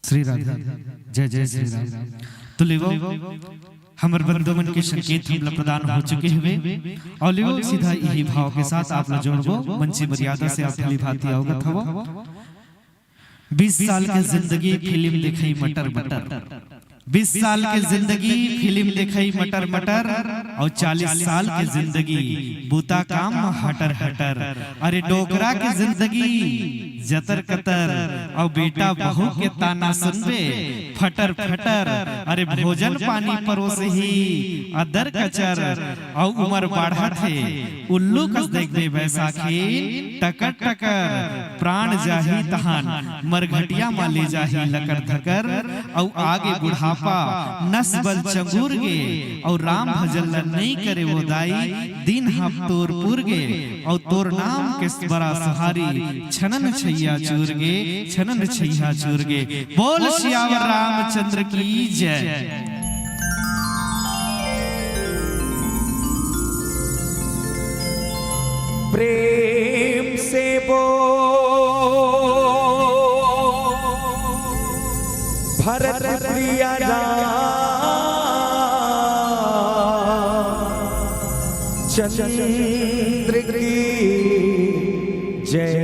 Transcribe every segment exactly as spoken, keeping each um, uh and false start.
श्री राधे। जय जय श्री राम। तो लेवो, हमर बंधु मन के संकेत हमला प्रदान हो चुके हवे। अउ लेवो, सीधा इही भाव के साथ आप ला जोड़बो, मंची मर्यादा से आप भली भांति अवगत हवो। बीस साल के जिंदगी फिल्म देखई मटर मटर, बीस साल के जिंदगी फिल्म देखई मटर मटर, अउ चालीस साल के जिंदगी बूता काम म हटर हटर। अरे डोकरा के जिंदगी जतर कतर, अउ बेटा बहू के ताना सुनबे फटर फटर। अरे भोजन पानी परोसही अदर कचर, अउ उमर बाढ़त हे उल्लू कस देखबे बैसाखी टकर टकर। प्राण जाही तहान मरघटिया म ले जाही लकर धकर। अउ आगे बुढ़ापा नस बल चंगुर गे, अउ राम भजन ल नइ करे वो दाई, दिन ह तोर पुर गे, अउ तोर नाम के बरा सहारी छनन छैया चूर गे, छनन छैया चूर गे। बोल सियावर रामचंद्र की जय। प्रेम से बोल भरत प्रिया राम चंद्र की जय।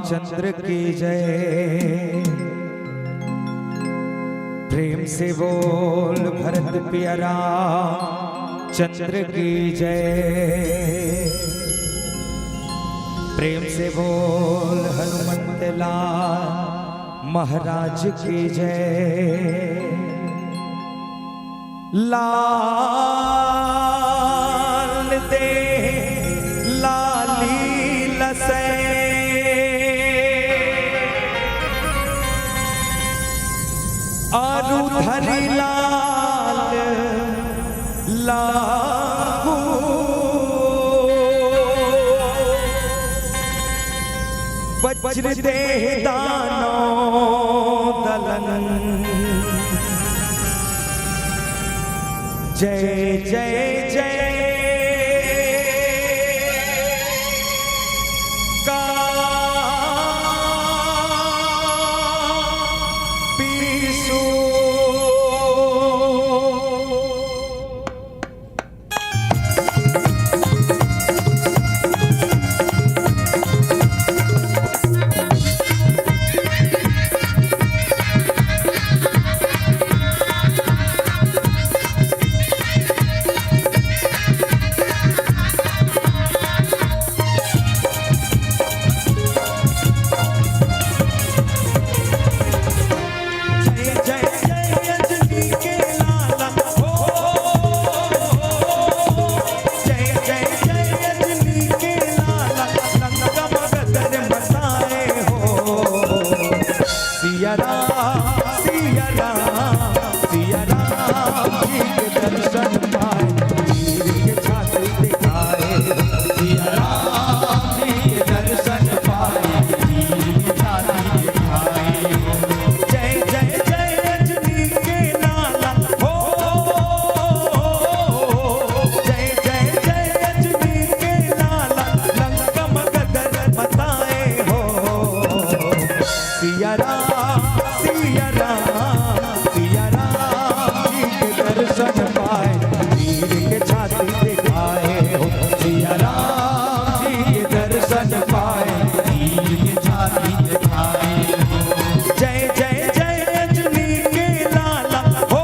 चंद्र की जय। प्रेम से बोल भरत पिया राम चंद्र की जय। प्रेम से बोल हनुमंत लाल महाराज की जय। लाल दे लाली लसै आरु धरि लाल लागू। वज्र देह दानव दलन। जय जय जय का पीसू। जय जय जय अजनी के लाला हो। जय जय जय अजनी के लाला, लंका मगध रे मचाए हो। सिया राम, सिया राम, सिया राम जी के दर्शन पाए, वीर के छाती दिखाए। सिया राम जी के दर्शन पाए, वीर के छाती दिखाए। जय जय जय अजनी के लाला हो। जय जय जय अजनी के लाला, लंका मगध रे मचाए हो। सिया राम, सिया राम, सिया राम जी के दर्शन पाए, वीर के छाती दिखाए हो। सिया राम जी के दर्शन पाए, वीर के छाती दिखाए हो। जय जय जय अजनी के लाला हो।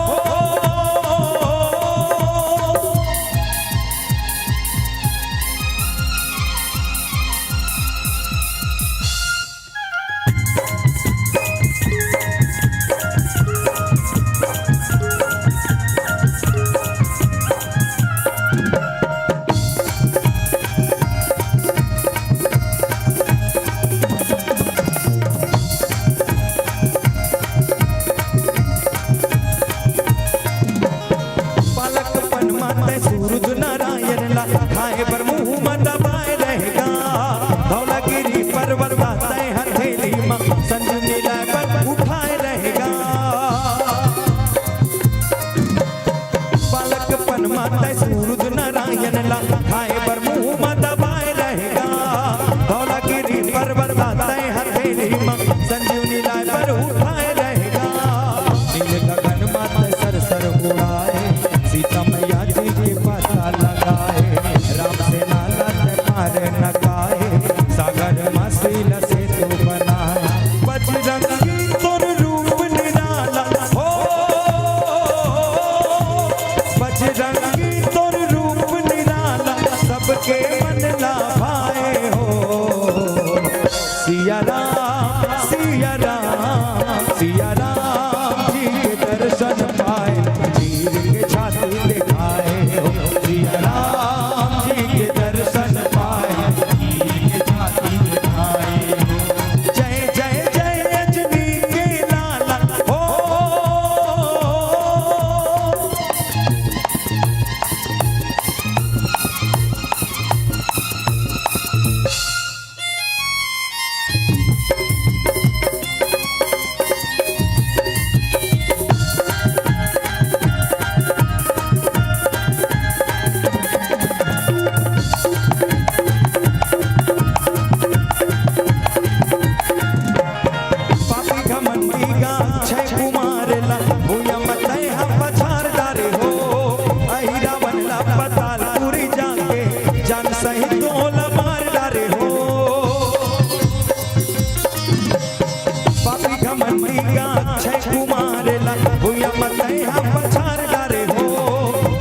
मंडी का अक्षय कुमार ला भुइया म तैहा पछार डारे हो।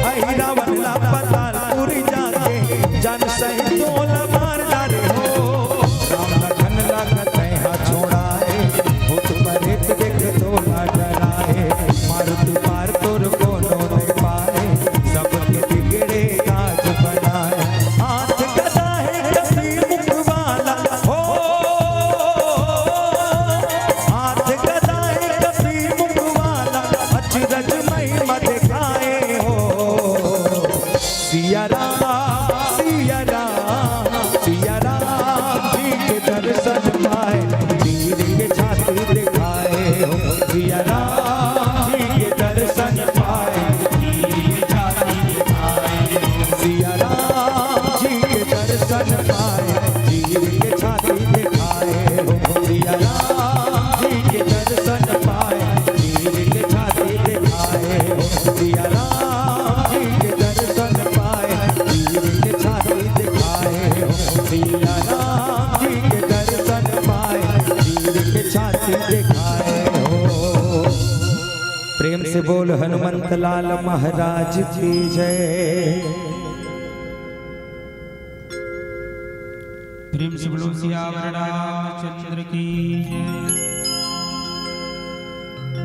अहि रावण ला पतालपुर जाके जान सही तोला मार डारे हो। राम लखन ला तैहा छोड़ाए, भूत प्रेत देख तोला डराए। मारुति पार तोर कोनो नहीं पाए, सबके बिगड़े काज बनाए। हाथ गदा हे कसी मुख वाला हो, हाथ गदा हे कसी मुख वाला, अचरज महिमा दिखाए हो। सिया राम, सिया राम, सिया राम जी के दर्शन पाए, तीर के छाती दिखाए हो। सिया राम जी के दर्शन पाए, सिया राम जी के दर्शन पाए, तीर के छाती दिखाए हो। सिया राम जी के दर्शन पाए, तीर के छाती दिखाए हो। सिया राम जी के दर्शन पाए, तीर के छाती दिखाए हो। सिया राम जी के दर्शन पाए, तीर के छाती दिखाए हो। प्रेम से बोल हनुमंत लाल महाराज की जय। प्रेम से बोलो सियावर रामचंद्र की जय।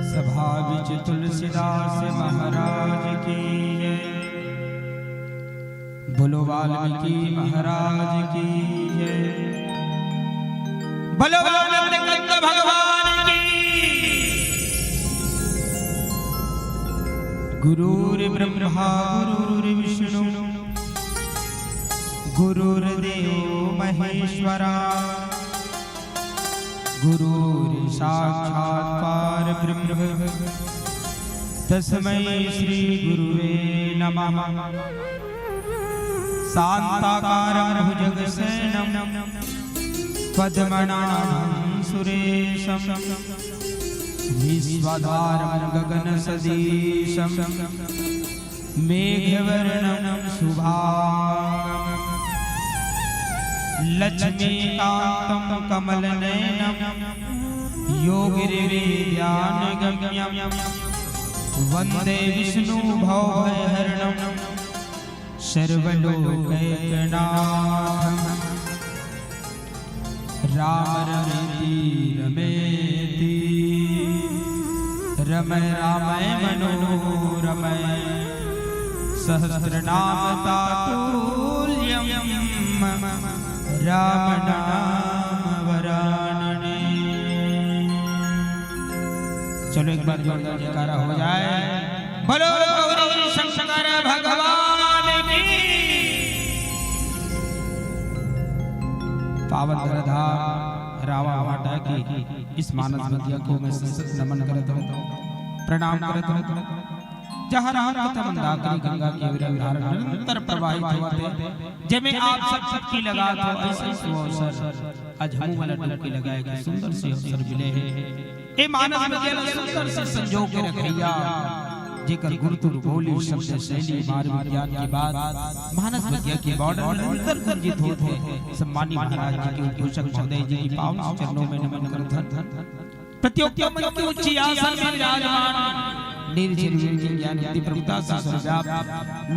सभा विच तुलसीदास महाराज की जय। बोलो वाल्मीकि महाराज की जय। बोलो आनंद कंद भगवान की। गुरुर्ब्रह्मा गुरुर्विष्णु गुरुर्देव महेश्वरा। गुरुर् साक्षात् परब्रह्म तस्मै श्री गुरुवे नमः। शांताकारं भुजगशयनं पद्मनाभं सुरेशं। विश्वाधारं गगनसदृशं मेघवर्णं शुभांगं। लक्ष्मीकान्तं कमलनयनं योगिर्विद्यानगम्यं। वन्दे विष्णु भवभयहरणं सर्वलोकैकनाथं। राम रमेति रमेति रमे रामे मनोरमे। सहस्रनाम तत्तुल्यं राम नाम वरानने। चलो एक बार जोरदार जयकारा हो जाए। बोलो गौरी शंकर भगवान की। पावन धराधाम रावा भाटा की इस मानस बगिया को मैं सशक्त नमन करत हूँ, प्रणाम करत हूँ। जहाँ राम कथा मंदाकिनी गंगा के अविरल धारा निरंतर प्रवाहित होवत हे, जेमे आप सब डुबकी लगात हो, ऐसे सुअवसर आज हमू मन ला डुबकी लगाए के सुंदर से अवसर मिले हे। ए मानस बगिया ला सुंदर से संजो के रखइया, जेकर गुरतुर बोली, शब्द शैली, मार विज्ञान के बात, मानस बगिया के बॉर्डर निरंतर गुंजित होत हे। सम्मानी महाराज जी के, उद्घोषक महोदय जी के पावन चरणों में नमन करत हन। प्रतियोगिता मंच के उच्च आसन में विराजमान निर्जर वीर के ज्ञान बुद्धि प्रभुता से सर्वव्यापी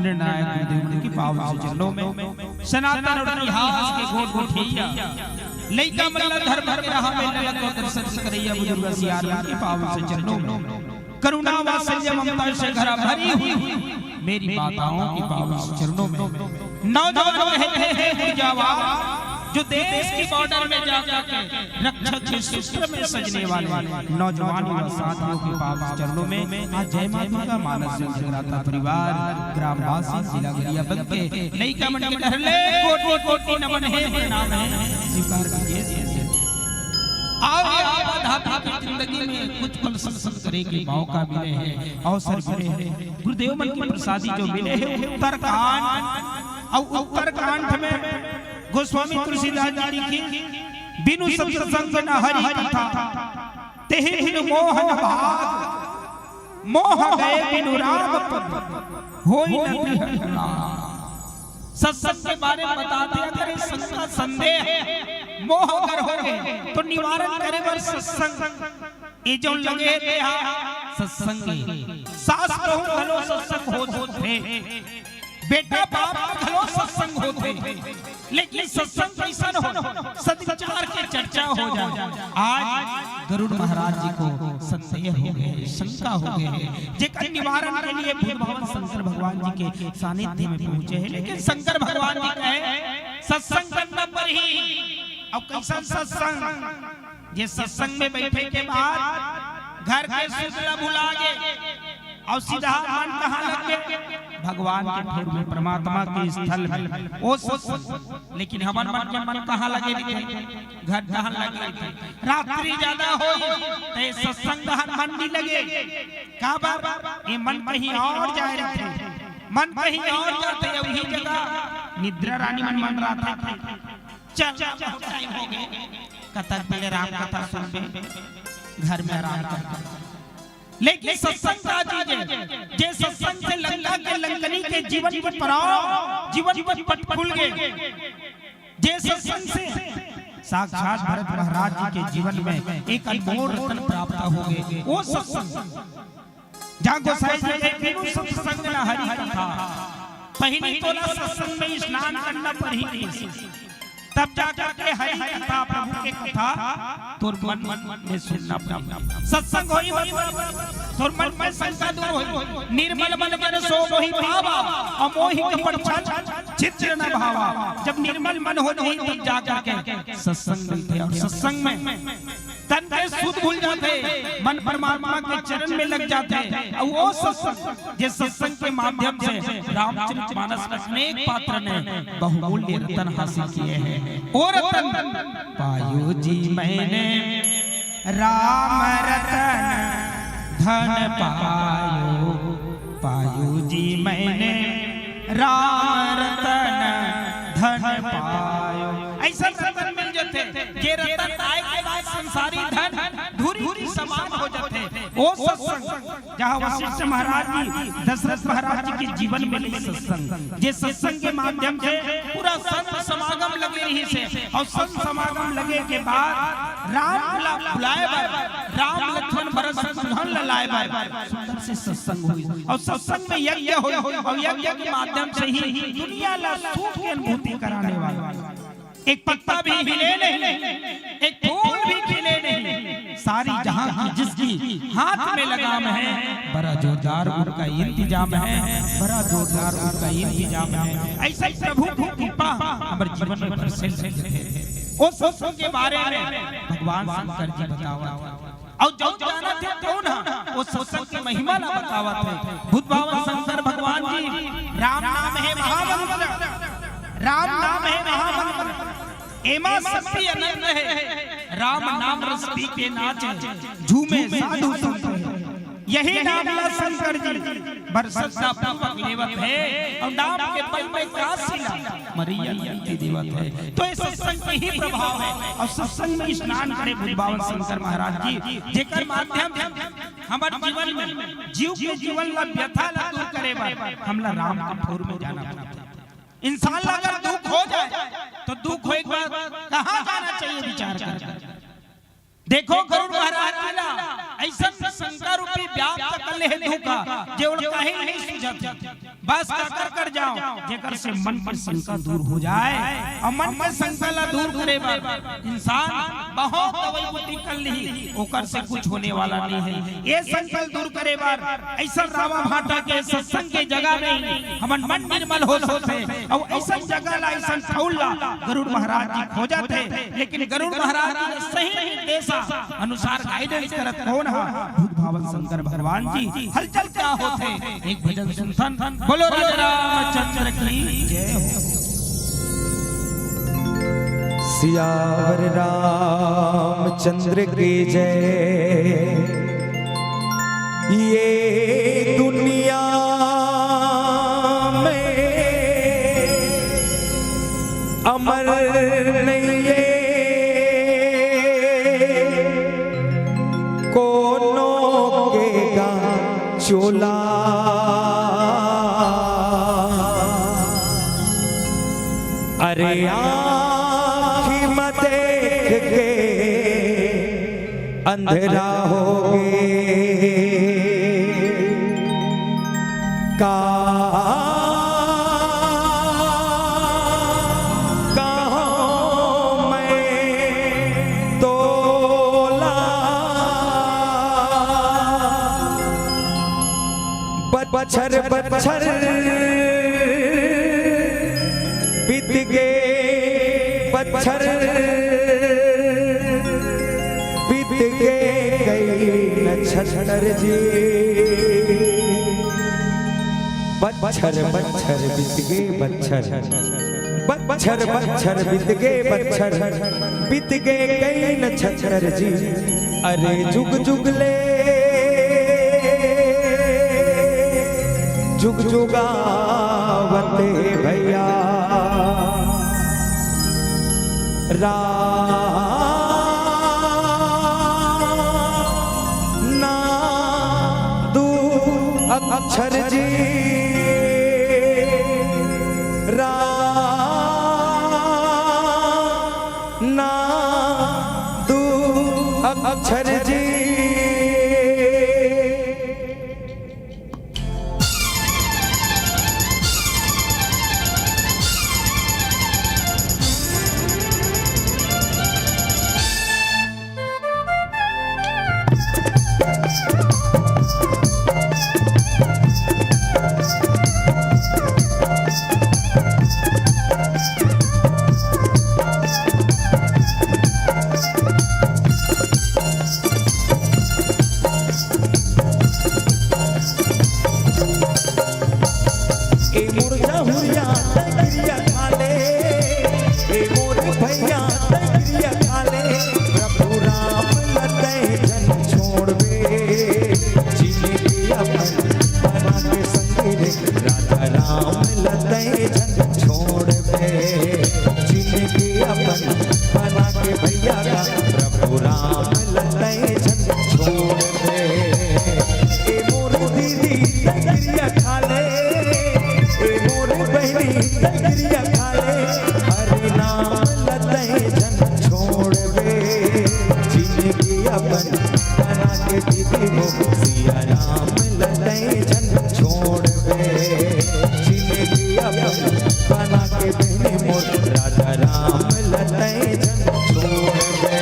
निर्णायक गुरुदेव मन के पावन से चरणों में सनातन अउ इतिहास के गोठ गोठिया लइका मन ला धर्म के राह में ललक अउ दर्शन करइया बुजुर्ग सियार मन के पावन से चरणों में करुणा वात्सल्य ममता से घरा भरी हुई मेरी माताओं के पावन से चरणों में नौजवान कहते हैं, उठ जावा, जो देश की बॉर्डर में जाकर के रक्षा के सूत्र में सजने वाले नौजवान युवा साथियों के पावन चरणों में आज जय माँ दुर्गा मानस जगराता परिवार ग्रामवासी जिला गरियाबंद के लइका मन के डहर ले कोटि कोटि नमन हे, प्रणाम हे, स्वीकार कीजिए। आओ, ये आपाधापी की जिंदगी में कुछ पल सत्संग करे के मौका मिले हे, अवसर मिले हे, गुरुदेव मन की प्रसादी जो मिले हे उत्तरकांड, अउ उत्तरकांड में गोस्वामी तुलसीदास जी लिखिन, बिनु सत्संग न हरि कथा, तेहि बिनु मोह न भाग, मोह गए बिनु राम पद, होई न गृह निवास। सत्संग के बारे में बताते, अगर इस संग का संदेह, मोह अगर हो गए, तो निवारण करे बर सत्संग। ये जो लगे हे तेहा सत्संग हे। सास बहू घलो सत्संग हो सकथे, बेटा बाप के घलो सत्संग होथे, लेकिन सत्संग कइसन हो? सद्विचार के चर्चा हो जाए। आज गरुड़ महाराज जी को संदेह हो गए, शंका हो गए, जेकर निवारण के लिए बुद्ध भगवान शंकर भगवान जी के सानिध्य में पहुंचे हैं। लेकिन शंकर भगवान जी कहे, सत्संग करना पर ही। अब कइसन सत्संग? जे सत्संग में बैठे के बाद घर के सुध ला भुला गे अउ सीधा मन कहाँ लग गे? भगवान के ठोर में, परमात्मा के स्थल में। ओ सत्संग। लेकिन हमन मन के मन कहाँ लगे रहिथे? घर डहन लगे रहिथे। रात्रि जादा होई त ये सत्संग डहन मन नहीं लगे। काबर? ये मन कहीं और जाए रहिथे। मन कहीं और जाथे, अउ इही जगह निद्रा रानी मन मन रहिथे। चल, बहुत टाइम हो गए, कतक पहले राम कथा सुनबे, घर में आराम कर। लेकिन सत्संग का चीज है, जे सत्संग से लंका के लंकनी के जीवन के पड़ाव, जीवन के पट खुल गए। जे सत्संग से साक्षात भरत महाराज जी के जीवन में एक अनमोल रतन प्राप्त हो गए, वो सत्संग। जहाँ गोसाई जी के बिनु सत्संग न हरि कथा, पहिली तोला सत्संग में स्नान करना पड़ही, तब जाकर के हरि कथा, प्रभु के कथा तोर मन में सुनना पड़ही। सत्संग होई, मन, तोर मन में शंका दूर होई। निर्मल मन जन सो मोहि पावा, अमोहि कपट छल छिद्र न भावा। जब निर्मल मन हो जाही, तब जाकर के सत्संग मिलथे। अउ सत्संग में तन के सुध भूल जाथे, मन परमात्मा के चरण में लग जाथे। अउ वो सत्संग, जे सत्संग के माध्यम से रामचरित मानस में अनेक पात्र ने बहुमूल्य रतन हासिल किए हैं। वो रतन पायो जी मैंने राम रतन धन पायो, पायो जी मैंने राम रतन धन पायो। अइसन रतन मिल जाथे, जे रतन आए के बाद संसारी धन धूरी के समान हो जाथे। वो सत्संग, जहाँ वशिष्ठ महाराज जी दशरथ महाराज जी के जीवन में ले सत्संग, जे सत्संग के माध्यम से पूरा संत समागम लगे रहिसे, अउ संत समागम लगे के बाद राम ला बुलाए बर, राम लक्ष्मण भरत शत्रुघ्न ला लाए बर सुंदर से सत्संग होइस। अउ सत्संग में यज्ञ होइस, अउ यज्ञ के माध्यम से ही दुनिया ला सुख के अनुभूति कराने वाला एक पत्ता भी हिले नहीं, एक फूल भी खिले नहीं, सारी जहां की जिसकी हाथ में लगाम है, बड़ा जोरदार उनका इंतजाम है, बड़ा जोरदार उनका इंतजाम है। अइसे प्रभु की कृपा हमर जीवन में बरसे रहिथे। ओ सत्संग के बारे में भगवान शंकर जी बतावत हे। अउ जो जानत हे कौन हे, वो सत्संग के महिमा ला बतावत हे। भूत बाबा शंकर भगवान जी, राम नाम है महामंत्र, राम नाम है महामंत्र, एमा शक्ति अनंत है। राम नाम रस पी के नाचे, झूमे साधु संत है। यही नाम ला शंकर जी बरसत दा पूर्वक लेवत हे, अउ नाम के बल में काशी ला मरैया नृत्य देवत हे। तो ये सत्संग के ही प्रभाव हे। अउ सत्संग में स्नान करे भूत बाबा शंकर महाराज जी, जेकर माध्यम हमर जीवन में जीव के जीवन ला व्यथा ला दूर करे बर हमला राम के ठोर में जाना पड़थे। इंसान ला अगर दुख हो जाए, तो दुख होए के बाद कहाँ जाना चाहिए, विचार कर। देखो, गरुड़ महाराज जी ला अइसन शंका रूपी व्याप्त कर ले हे दुख, जे ओला कहीं नहीं सूझत। बस काकर कर जाओ, जेकर से मन के शंका दूर हो जाए। अउ मन के शंका ला दूर करे बर इंसान बहुत दवाई बूटी कर लिही, ओकर से कुछ होने वाला नहीं है। ये शंका दूर करे बर अइसन रामा भाटा के सत्संग के जगह में हमन मन निर्मल हो सकथे। अउ अइसन जगह ला, अइसन ठाउर ला गरुड़ महाराज जी खोजत हे, लेकिन गरुड़ महाराज जी के सही निर्देश अनुसार guidance करत कोन हे? भूत बाबा शंकर भगवान जी। हलचल का होथे? एक भजन सुनथन। बोलो राजा रामचंद्र की जय हो। सियावर रामचंद्र की जय। ये दुनिया में अमर नहीं है कोनो के गा चोला। अरे आँखी में देख के अंधेरा होगे का कहूँ मैं तोला। बच्छर बच्छर बीत गे, बच्छर बीत गे कई नक्षत्र जी। बच्छर बच्छर बीत गे बच्छर, बच्छर बच्छर बीत गे बच्छर, बीत गे कई नक्षत्र जी। अरे जुग जुग ले जुग जुगावत हे भैया। राम ना दू अक्षर जी, राम ना दू अक्षर जी। ए मोर जहुरिया तै किरिया खा ले, ए मोर भैया तै किरिया खा ले, प्रभु राम ल तै झन छोड़बे, जिनगी अपन बना के संगी रे, राजा राम ल तै झन छोड़बे, जिनगी अपन बना के भैया का, प्रभु राम ल तै झन छोड़बे। ए मोर दीदी तै किरिया खा ले, ए मोर बहिनी तै किरिया खा ले, हरे नाम ल तै झन छोड़बे, जिनगी अपन बना के दीदी मोर सिया राम ल तै झन छोड़बे, जिनगी अपन बना के बहिनी मोर राजा राम ल तै झन छोड़बे।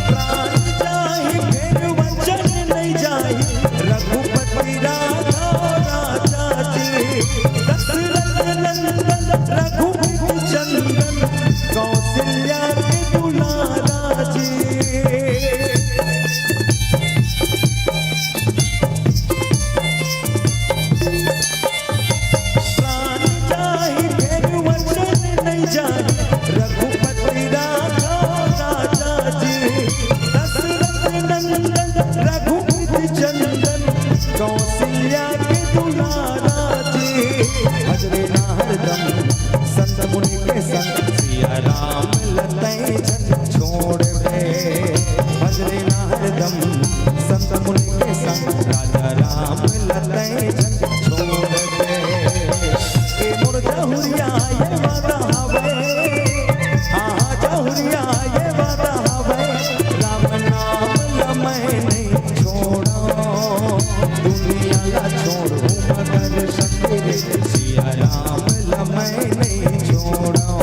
प्राण जाही फेर वचन नइ जाही, रघुपति राघव राजा जी। दशरथ नंदन रघुपति चंदन, कौशल्या के दुलारा जी। प्राण जाही फेर वचन नइ जाही, रघुपति राघव राजा जी। दशरथ नंदन रघुपति चंदन, कौशल्या के दुलारा जी। भज रे ना हरदम संत मुनि के संग, सिया राम ल तै झन छोड़बे। भज रे ना हरदम संत मुनि के संग, राजा राम ल तै झन छोड़बे। ए मोर जहुरिया ये वादा हवे, हाँ, हाँ, जहुरिया ये वादा हवे, राम नाम ल मैं नइ छोड़ों। दुनिया ला छोड़हूँ मगर संग रे, सिया राम ल मैं नइ छोड़ों।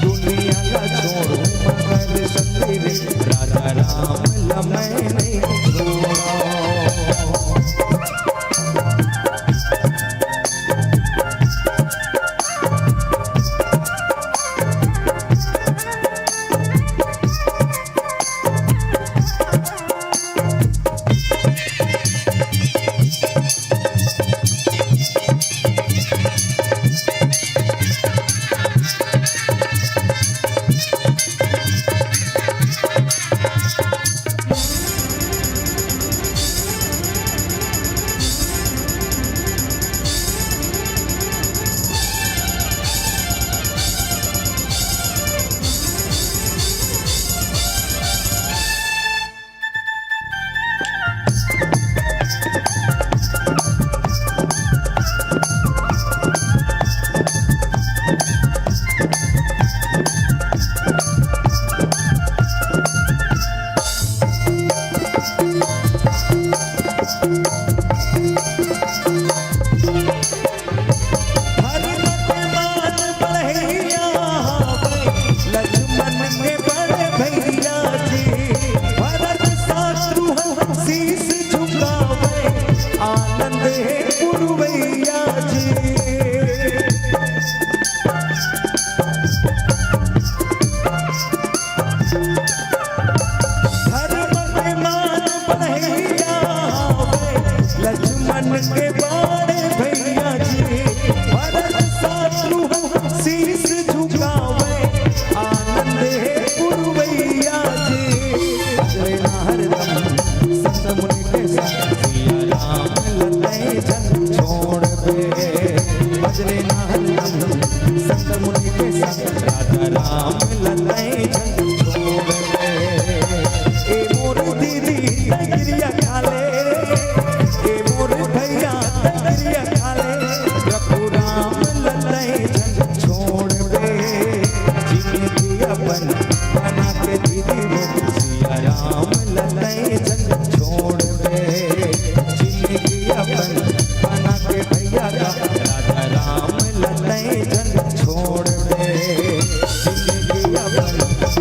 दुनिया ला छोड़हूँ मगर संग रे, राजा राम ल मैं नइ छोड़ों। राधा राम लतई झन छोड़ दे। ए मोर दीदी तै किरिया खा ले, ए मोर भैया तै किरिया खा ले, प्रभु राम लतई झन छोड़ दे। जिंदगी अपन बना के दीदी मोर सिया राम लतई झन छोड़ दे। जिंदगी अपन बना के भैया का राधा राम लतई झन छोड़ दे। जिंदगी अपन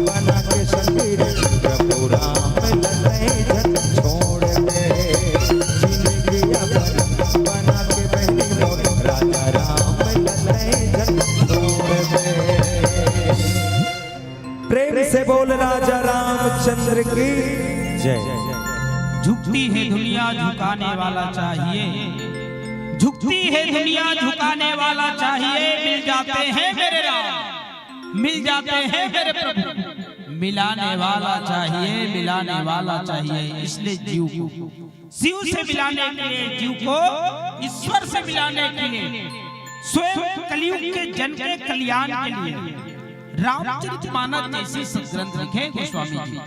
बना के संगी रे प्रभु राम लतई झन छोड़ दे। जिंदगी अपन बना के बहनी मोर राधा राम लतई झन छोड़ दे। प्रेम से बोल राजा रामचंद्र की जय। झुकती है दुनिया, झुकाने वाला चाहिए। झुकती है दुनिया, झुकाने वाला चाहिए। मिल जाते हैं मेरे राम, मिल जाते हैं मेरे प्रभु। मिलाने वाला चाहिए, मिलाने वाला चाहिए। इसलिए जीव को शिव से मिलाने के लिए, जीव को ईश्वर से मिलाने के लिए, स्वयं कलयुग के जन के कल्याण के लिए रामचरित मानस जैसी सदग्रंथ लिखे गोस्वामी जी।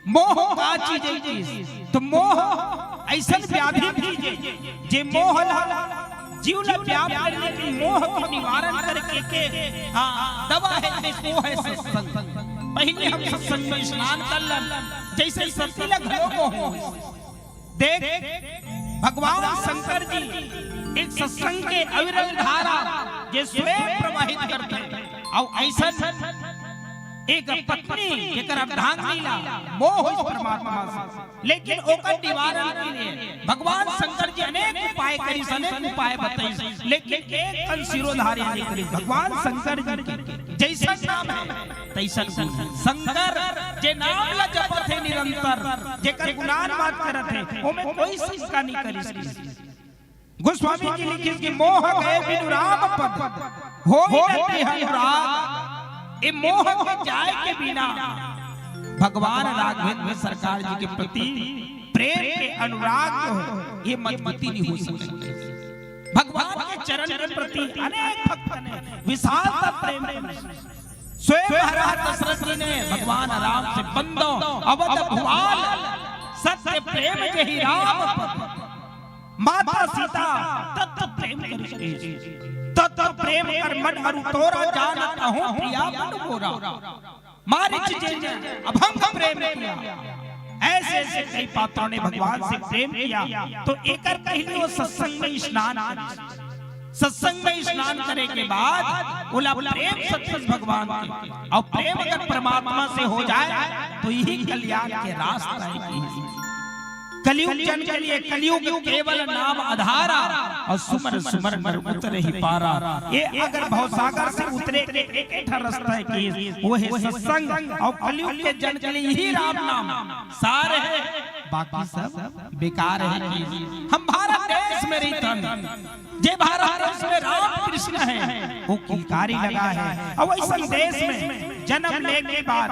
मोह का चीज है चीज, तो मोह ऐसन व्याधि चीज है, जे मोह ला जीव ला व्याप करने की, मोह के निवारण करके के, हाँ, दवा है, वो है सत्संग। पहले हम सत्संग में स्नान कर लन, जैसे सती ला घलो मोह हो। देख, भगवान शंकर जी एक सत्संग के अविरल धारा जे स्वयं प्रवाहित करते हैं। और ऐसा एक पत्नी जेकर अर्धांगिनी ला मोह होइस परमात्मा से, लेकिन ओकर निवारण के लिए भगवान शंकर जी अनेक उपाय करिस, अनेक उपाय बताइस, लेकिन एक कन सिरोधार्य नहीं करिस। भगवान शंकर जी के जैसन नाम है, तैसन गुण है। शंकर जे नाम ला जपत हे निरंतर, जेकर गुणानुवाद करत हे, ओमे कोई शंका नहीं करिस। गोस्वामी जी लिखिस कि मोह गए बिनु राम पद, होई न तिह अनुराग। ए मोह के जाए के बिना भगवान राघवेंद्र सरकार जी के प्रति प्रेम के अनुराग जो है, ये मजबूती नहीं हो सकती। भगवान के चरण के प्रति अनेक भक्त ने विशालता प्रेम, स्वयं महाराज दशरथ जी ने भगवान राम से, "बंदो अवध भुआल, सत्य प्रेम जहि राम पद।" माता सीता तत्व प्रेम करिस, तत्व प्रेम कर मन अरु तोरा, जानत अहो प्रिया मन मोरा। मारिच जिन अभंग प्रेम किया। ऐसे ऐसे कई पात्रों ने भगवान से प्रेम किया। तो एकर पहले वो सत्संग में स्नान करिस। सत्संग में स्नान करे के बाद ओला प्रेम सत्संग भगवान के, और प्रेम अगर परमात्मा से हो जाए तो यही कल्याण के रास्ता है। कलयुग जन के लिए कलयुग केवल नाम आधारा, और सुमर सुमर नर उतरहि पारा। ये अगर भवसागर से उतरे के एक ही ठा रास्ता है कि वो है सत्संग, और कलयुग के जन के लिए यही राम नाम सार है, बाकी सब बेकार है। कि हम भारत देश में रहिथन, जे भारत देश में राम कृष्ण है, वो किलकारी लगा है। और वैसन देश में जन्म लेने के बाद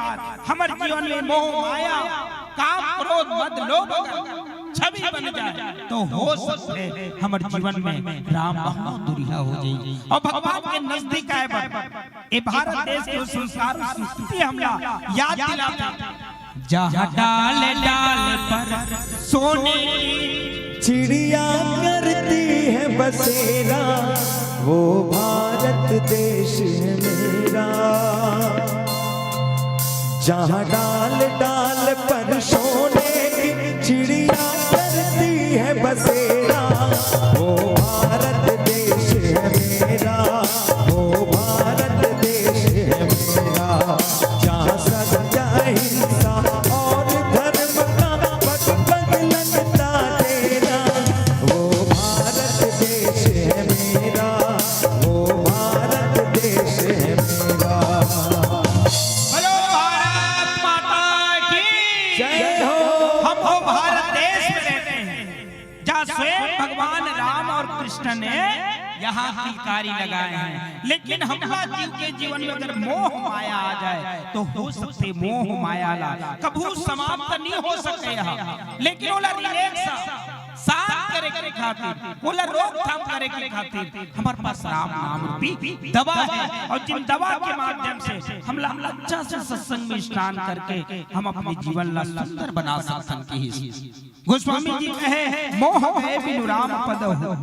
हमर जीवन में मोह माया, काम, क्रोध, मद, लोभ अगर छवि बन जाए, तो हो सकता है हमर जीवन में राम बहुत दूरिहा हो जाए। और भगवान के नजदीक आए बर ए भारत देश के संस्कार, संस्कृति हमला याद दिलाते। जहाँ डाल डाल पर सोने की चिड़िया करती है बसेरा, वो भारत देश है मेरा। जहाँ डाल डाल पर सोने की चिड़िया करती है बसेरा, वो भारत देश है मेरा, वो भारत देश है मेरा। जहाँ सत्य, अहिंसा और धर्म का पग पग लगता डेरा, वो भारत देश है मेरा, वो भारत देश है मेरा। बोलो भारत माता की जय हो। हम हो भारत देश में रहते हैं, जहाँ स्वयं भगवान राम और कृष्ण ने यहाँ किलकारी लगाए हैं। लेकिन हमला जीव के जीवन में अगर मोह माया आ जाए, तो हो सकते मोह माया ला कभू समाप्त नहीं हो सके। यहाँ लेकिन ओला रिलैक्स, शांत करे के खातिर, ओला रोकथाम करे के खातिर हमर पास राम नाम रूपी दवा है। और जिन दवा के माध्यम से हमला अच्छा से सत्संग में स्नान करके हम अपने जीवन ला सुंदर बना सकथन। किहिस गोस्वामी जी कहे, "मोह भय बिनु राम पद हो,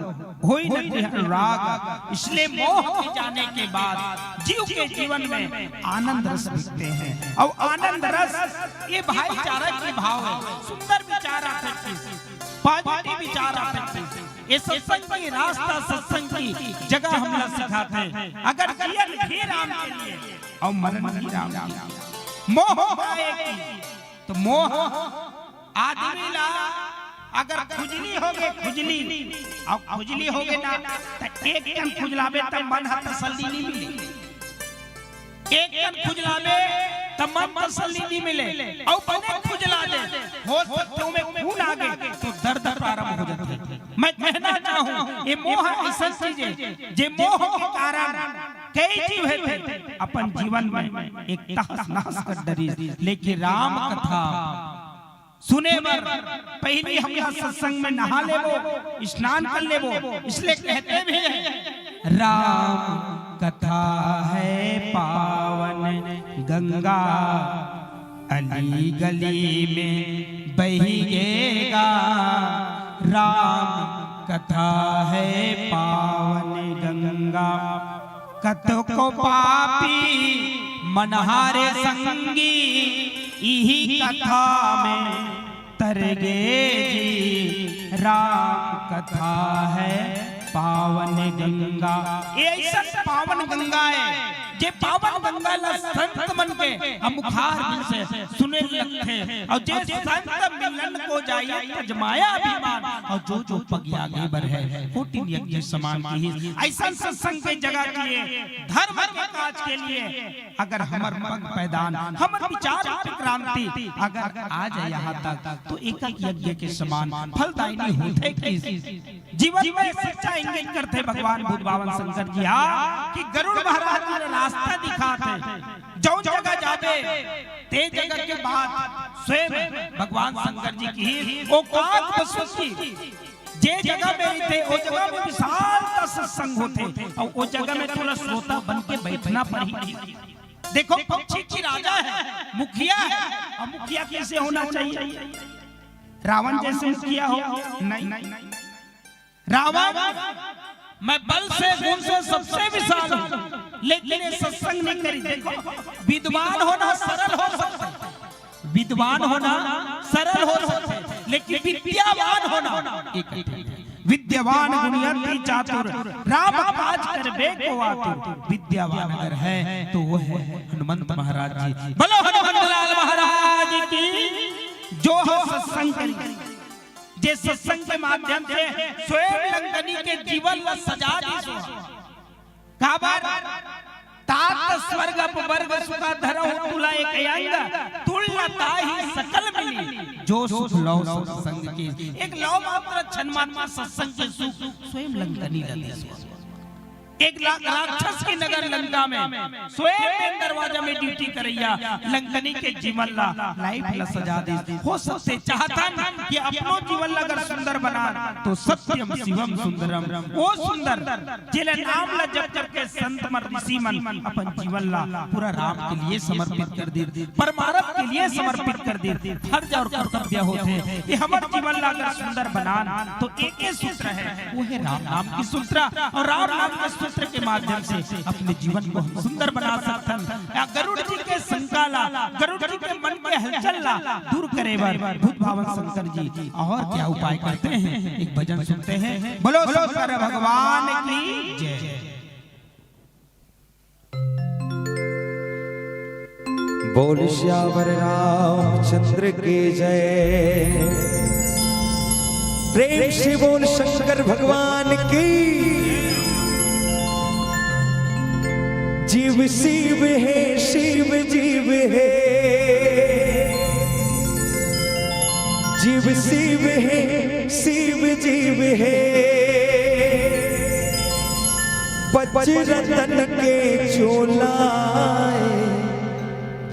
होई न तिह अनुराग।" इसलिए मोह के जाने के बाद जीव के जीवन में आनंद रस बिकते हैं। और आनंद रस ये भाईचारा के भाव है। सुंदर विचार आथे, पॉजिटिव विचार आथे। ये सत्संग की रास्ता, सत्संग की जगह हमला सिखाथे। अगर जियन भी राम के लिए और मरन भी राम के लिए। मोह माया की, तो मोह आदमी ला अगर खुजली होगे, खुजली, और खुजली होगे ना, त एक कन खुजलाबे त मन ह तसल्ली नहीं मिले। एक कन खुजलाबे त मन तसल्ली नहीं मिले, अउ बने खुजला दे, हो सकथे ओमे खून आगे तो दर्द प्रारंभ हो जाथे। मैं कहना चाहूं, ये मोह ऐसा चीज है, जे मोह के कारण कई जीव हे थे अपन जीवन में एक तहस नहस कर डरिस, लेकिन राम कथा सुने बर पहिली हमला सत्संग में नहा लेबो, स्नान कर लेबो। इसलिए कहते भी हैं, राम कथा है पावन गंगा, अली गली में बही गेगा। राम कथा है पावन गंगा, कतको पापी मनहारे संगी, इही कथा में तरगे जी। राम कथा है पावन गंगा। ये ऐसा पावन गंगा है, जे पावन गंगा ला संत मन के हम मुखार बिन से सुने लगथे। और जे संत मिलन को जाई, तजमाया अभिमान, और जो जो पग आगे बर है, कोटिन यज्ञ समान। किहिस ऐसा सत्संग के जगह किए, धर्म के काज के लिए अगर हमर पग पैदान, हमर विचार की क्रांति अगर आ जाए यहाँ तक, तो एक एक यज्ञ के समान फलदायिनी होथे। किहिस जीवन में सच्चा इंगित करथे भगवान बुद्ध भगवान शंकर जी, हाँ, कि गरुड़ महाराज जी ने रास्ता दिखाथे। जौन जगह जाबे, ते जगह के बात स्वयं भगवान शंकर जी किहिस, ओ काग पशु की, जे जगह में रहिथे, ओ जगह में विशाल का सत्संग होथे, और ओ जगह में तोला श्रोता बन के बैठना पड़ही। देखो, पक्षी की राजा है, मुखिया है, और मुखिया कैसे होना चाहिए? रावण जैसे मुखिया हो? नहीं। रावण, मैं बल से, गुण से सबसे विशाल हूँ, लेकिन ये सत्संग नहीं करी। देखो, विद्वान होना सरल हो सकता है, विद्वान होना सरल हो सकता है, लेकिन विद्यावान होना एक कठिन है। विद्यावान गुणियति चातुर, राम काज करबे को आतुर। विद्यावान अगर है तो वो है हनुमंत महाराज जी। बोलो हनुमंत लाल महाराज की। जो हो सत्संग करी, जे सत्संग के माध्यम से स्वयं लंकनी के जीवन ला सजा दिस। काबर? तात स्वर्ग अपवर्ग सुखा धरहु तुला एक अंग, तुल न ताहि सकल मिली, जो सुख लौ सत्संग की। एक लौ मात्र क्षण मात्र सत्संग के सुख स्वयं लंकनी ला दिस। एक ला-, राक्षस के नगर लंका में स्वयं मेन दरवाजा में ड्यूटी करइया लंकनी के जीवन ला, लाइफ ला सजा दिस। हो सकथे चाहथन कि अपनो जीवन ला अगर सुंदर बना तो सत्यम शिवम सुंदरम, वो सुंदर जेला नाम ला जप करके संत मन ऋषि मन अपन जीवन ला पूरा राम के लिए समर्पित कर दे, परमारथ के लिए समर्पित कर दे। फर्ज और कर्तव्य होथे कि हमर जीवन ला अगर सुंदर बनान तो एक ही सूत्र है, वो है राम नाम की सूत्र। और राम नाम के सूत्र के माध्यम से अपने जीवन को हम सुंदर बना सकथन। या गरुड़ जी के शंका ला, गरुड़ जी के मन के हलचल ला दूर करे बर बुद्ध भगवान शंकर जी और क्या उपाय करते हैं, एक भजन सुनते हैं। बोलो शंकर भगवान की जय। बोल सियावर रामचंद्र की जय। प्रेम से बोल शंकर भगवान की। जीव शिव है, शिव जीव है। जीव शिव है, शिव जीव है। पच रतन के चोला है,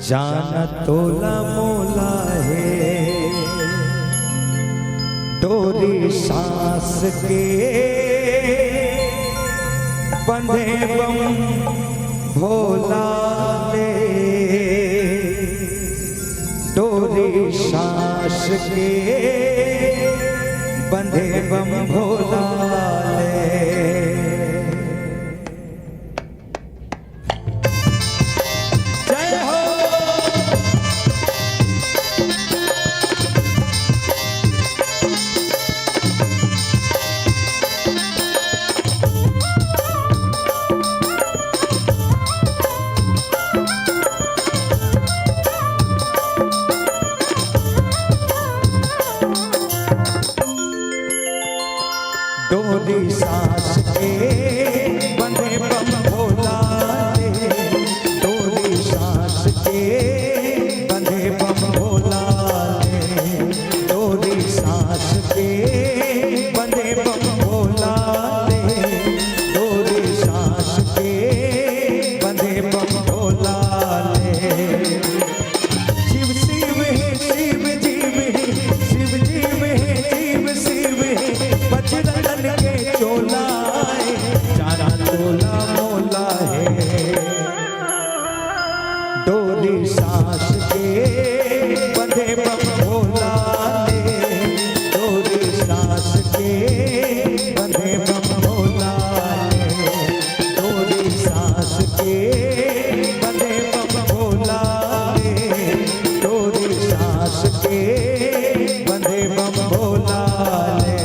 जान तोला मोला है। डोर डोरी सांस के बंधे बम भोला ले, डोरी सांस के बंधे बम भोला ले। जय हो। डोरी सांस के बंधे बम भोला ले, डोरी सांस के बंधे बम भोला ले, डोरी सांस के बंधे बम भोला ले, डोरी सांस के बंधे बम भोला ले। शिव शिव हे, शिव जीव हे, शिव जीव हे, शिव शिव हे, बजरंगन के चोला हे, जाना तोला मोला हे। डोरी सांस के बंधे बम भोला ले, डोरी सांस के बंधे बम भोला ले। डोरी सांस के बंधे बम भोला ले, डोरी सांस के बंधे बम भोला ले।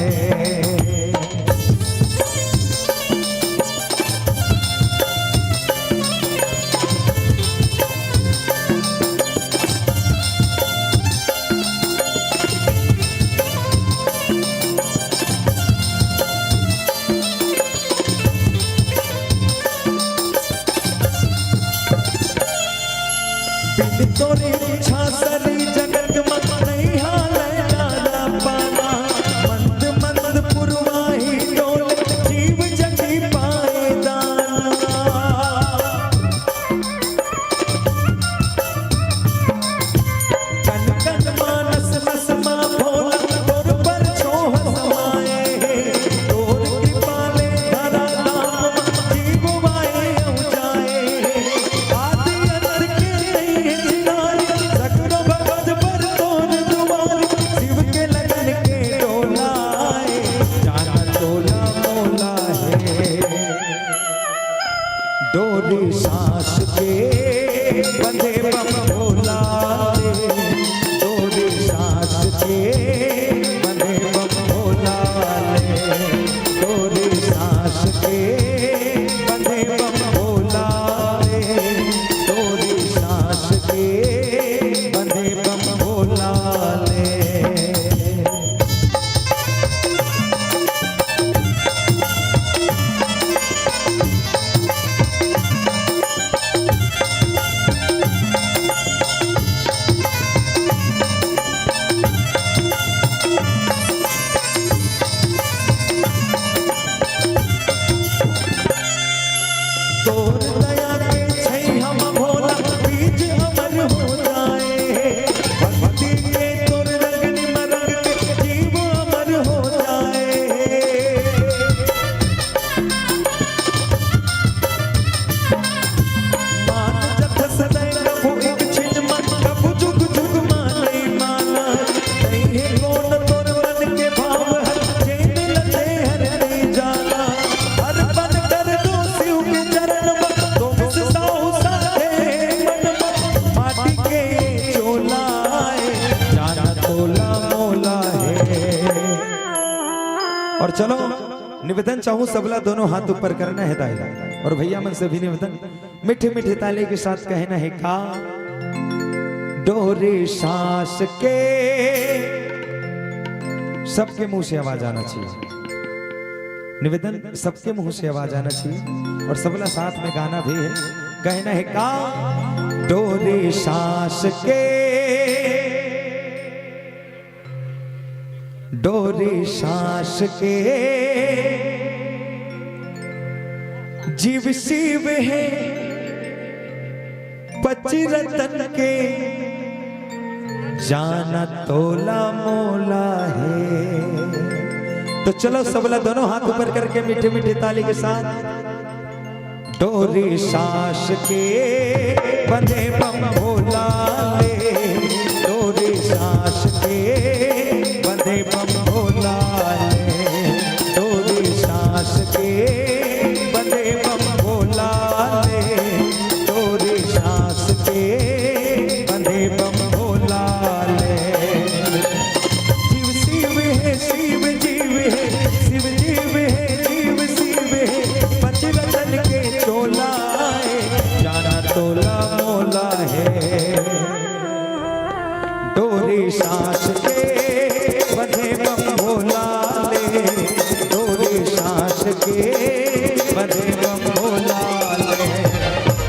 बिन तोरी इच्छा सरी जगत म नइ हालय जाना पाना। मंद मंद पुरवाही डोल जीव जगी पाए दाना। कन कन मानस नस मा भोला तोर पर छोह समाए हे। तोर कृपा ले धरा धाम मा जीव वाए अउ जाए हे। आदि अंत के नइ हे ठिकाने, सगरो भगत पर तोर दुआरे। शिव के लगन के डोला हे, जाना तोला मोला हे। डोरी सांस के बंधे बम भोला ले, डोरी सांस के बंधे बम भोला ले, डोरी सांस के बंधे बम भोला ले, डोरी सांस के बंधे बम भोला ले। तोर दया के छैया म भोला बीज अमर हो जाए हे। भक्ति के तोर रंगनी म रंग के जीव अमर हो जाए हे। मान जथ सदै रहू एक छिन मन, कभू जुग जुग मानई माना। नइ हे कोन तोर मन के भाव हर, जेन लदे हर नइ जाना। अर्पण कर दो शिव के चरण म, तुम साहू साधे मन म। माटी के ये चोला हे, जाना तोला मोला हे। और चलो, निवेदन चाहूं, सबला दोनों हाथ ऊपर करना हे दाई, और भैया मन से भी निवेदन, मीठे मीठे ताली के साथ कहना हे का? डोरी सांस के, सबके मुंह से आवाज आना चाहिए। निवेदन, सबके मुंह से आवाज आना चाहिए और सबला साथ में गाना भी हे। कहना हे का? डोरी सांस के, डोरी सांस के, जीव शिव हे पच रतन के, जाना तोला मोला हे। तो चलो, सबला दोनों हाथ ऊपर करके मीठे मीठे ताली के साथ। डोरी सांस के बंधे बम भोला ले, डोरी सांस के बंधे बम भोला ले, डोरी सांस के बंधे बम भोला ले, डोरी सांस के बंधे बम भोला ले। जीव शिव है, शिव जीव है, शिव जीव है, जीव शिव है, पंचरतन के चोला है, जाना तोला मोला है। डोरी सांस के बंधे बम भोला ले, डोरी सांस के बंधे बम भोला ले,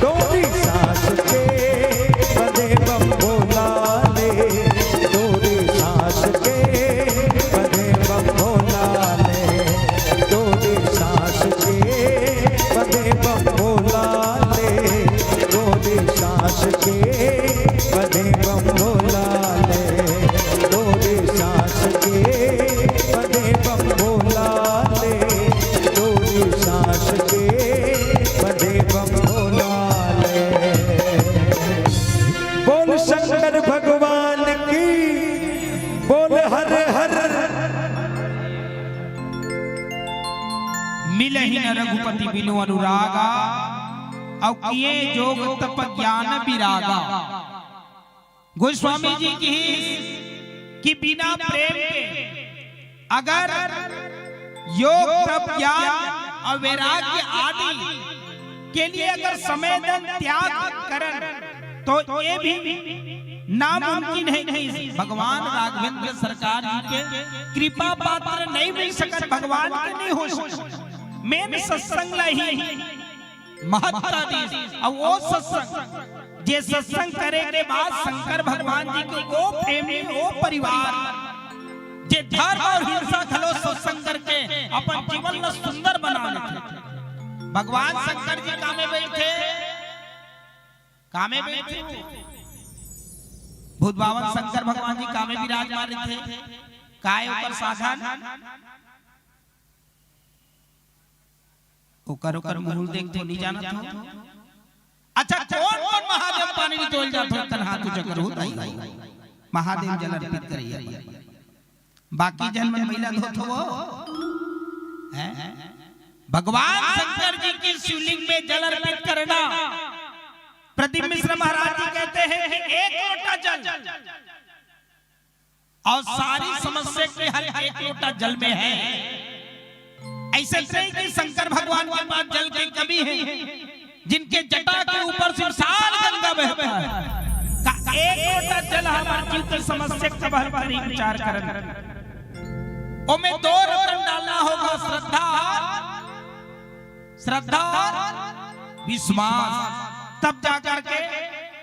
डोरी सांस के बंधे बम भोला ले, डोरी सांस के बंधे बम भोला ले, डोरी सांस के बंधे बम भोला ले, डोरी सांस के बंधे बम भोला ले, डोरी सांस के बंधे बम भोला ले, डोरी सांस के बंधे बम भोला ले। बोल शंकर भगवान की, बोल हर हर। मिलहि न रघुपति बिनु अनुरागा, अउ किए जोग तप ज्ञान विरागा। गोस्वामी जी कहिस कि बिना प्रेम के अगर योग तप ज्ञान अउ वैराग्य आदि के लिए अगर समय दन, त्याग करन, तो ये भी नामुमकिन है कि भगवान राघवेंद्र सरकार जी के कृपा पात्र नहीं मिल सकत, भगवान के नहीं हो सकत। मेन सत्संग ला ही महत्ता दीस। अउ वो सत्संग, जे सत्संग करे के बाद शंकर भगवान जी के वो family, वो परिवार, जे धर्म अउ हिंसा घलो सत्संग करके अपन जीवन ला सुंदर बना लेथे। भगवान शंकर जी कामे बइठे, कामे बइठे। भूत बावन शंकर भगवान जी कामे विराजमान रहिथे। काय ओकर साधन? ओकर, ओकर मुहूर्त देख तो नहीं जानत हो। अच्छा, कौन कौन महादेव पानी निचोल जात हो, तन हाथ ऊंचा करो, ताई। महादेव जल अर्पित करइया। बाकी जन मन मैला धोत हो, हैं? भगवान शंकर जी की शिवलिंग में जल अर्पित करना। प्रदीप मिश्र महाराज जी कहते हैं कि एक लोटा जल और सारी समस्या के हल एक लोटा जल में है। ऐसे नहीं कि शंकर भगवान के पास जल की कमी है, जिनके जटा के ऊपर से विशाल गंगा बहता है। का एक लोटा जल हमारे जीव की समस्या का हल करी, विचार करन। ओमे दो रतन डालना होगा, श्रद्धा और, श्रद्धा और विश्वास। तब जा करके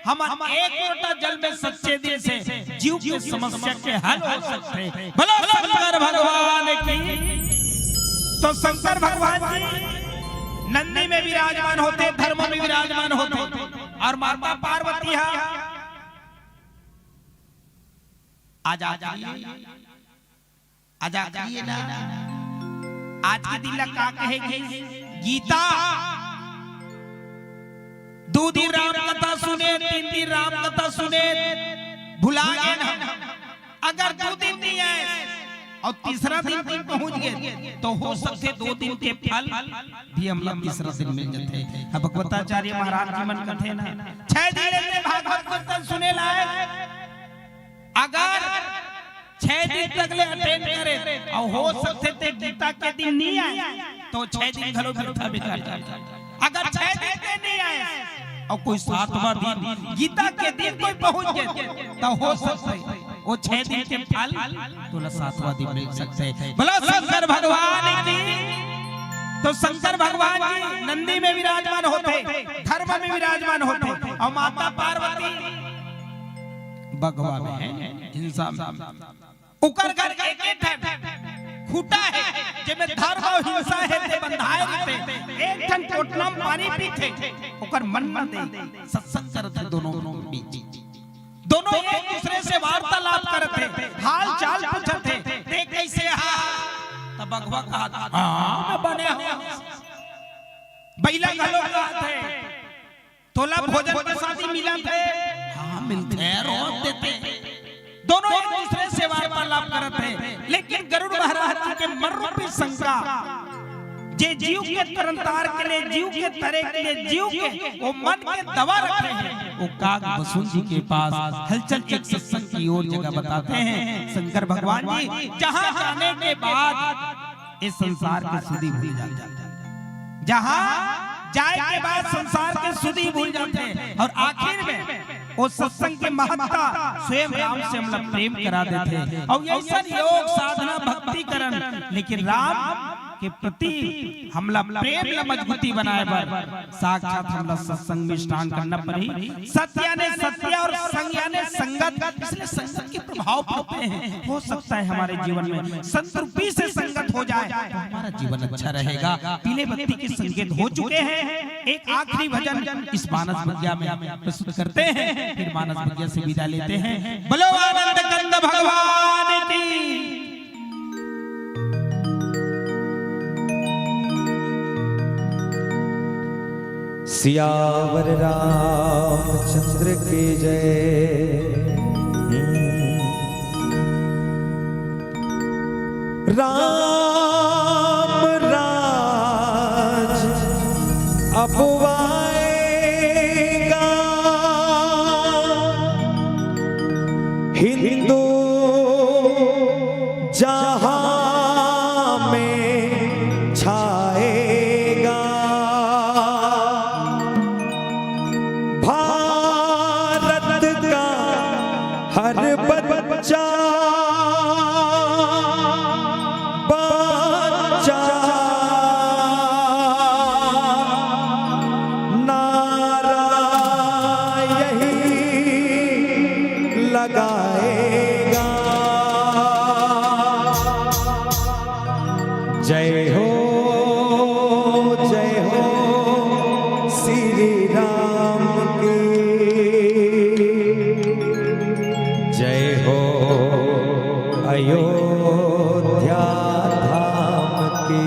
हम एक लोटा जल में सच्चे दिल से जीव की समस्या के हल हो सकते हैं। बोलो शंकर भगवान की। तो शंकर भगवान जी नंदी में विराजमान होते, धर्म में विराजमान होते, और माता पार्वती हा आज आखिरी, आज आखिरी ना। आज के दिन ला का कहे गीस? गीता। दू दिन राम कथा सुने, तीन दिन राम कथा सुने, भुला गए ना। अगर दू दिन नहीं आए और तीसरा दिन कोई पहुंच गए, तो हो सकथे दो दिन के फल भी हमला तीसरा दिन मिल जाथे। अब भगवताचार्य महाराज जी मन कथे ना, छह दिन ले भागवत कीर्तन सुने लायक, अगर छह दिन तक ले अटेंड करे और हो सकथे ते गीता के दिन नहीं आए, तो छह दिन घलो वृथा बेकार जाथे। अगर छह दिन के नहीं आए और कोई सातवां दिन गीता के दिन कोई पहुंच जाए, तो हो सकथे वो छह दिन के फल तोला सातवां दिन मिल सकथे। बोलो शंकर भगवान की। तो शंकर भगवान जी नंदी में विराजमान होथे, धर्म में विराजमान होथे, और माता पार्वती बघवा में है, हिंसा में। ओकर घर एक, एक ठन खूंटा है, जेमे धर्म और हिंसा हे ते बंधाए रहिथे। एक ठन कोटना में पानी पीथे, ओकर मन मन दे, सत्संग करथे दोनों बीच। दोनों एक दूसरे से वार्तालाप करथे, हाल चाल पूछथे, ते कैसे हा? तब बघवा कहत, हाँ, मैं बने हूँ। बइला घलो कहत हे, तोला भोजन के साथी मिलत हे? हाँ, मिलथे, रोज देथे। दोनों एक दूसरे से वार्तालाप करत हे, लेकिन गरुड़ महाराज जी के मन रूपी शंका, जे जीव के तरंतार के लिए, जीव के तरे के लिए, जीव के वो मन के दवा रखे हे, वो काग बसुन जी के पास हलचल एक सत्संग की ओर जगह बताते हैं। शंकर भगवान जी जहाँ जाने के बाद इस संसार के सुधि भूल जाते हैं। जहाँ जाए के बाद संसार के सुधि भूल जाते हैं और आखिर में वो सत्संग के महत्ता स्वयं राम से हमला प्रेम करा देथे। और ऐसन योग साधना भक्ति करन, लेकिन राम के प्रति हमला प्रेम ला मजबूती बनाए बर साक्षात हमला सत्संग में स्नान करना पड़ी। सत यानी सत्य और संग यानी संगत, इसलिए संगत के प्रभाव पड़ते हैं। हो सकता है हमारे जीवन में संत रूपी से संगत हो जाए तो हमारा जीवन अच्छा रहेगा। पीले बत्ती के संकेत हो चुके हैं। एक आखिरी भजन इस मानस भुज्या में प्रस्तुत करते हैं, फिर मानस भुज्या से विदा लेते हैं। बोलो आनंद कंद भगवान की। सियावर रामचंद्र की जय। राम राज अब आएगा, हिंदू जहां में छाएगा। भारत का हर बच्चा, बच्चा नारा यही लगाएगा। जय हो, जय हो श्री राम की, जय हो अयोध्या धाम की।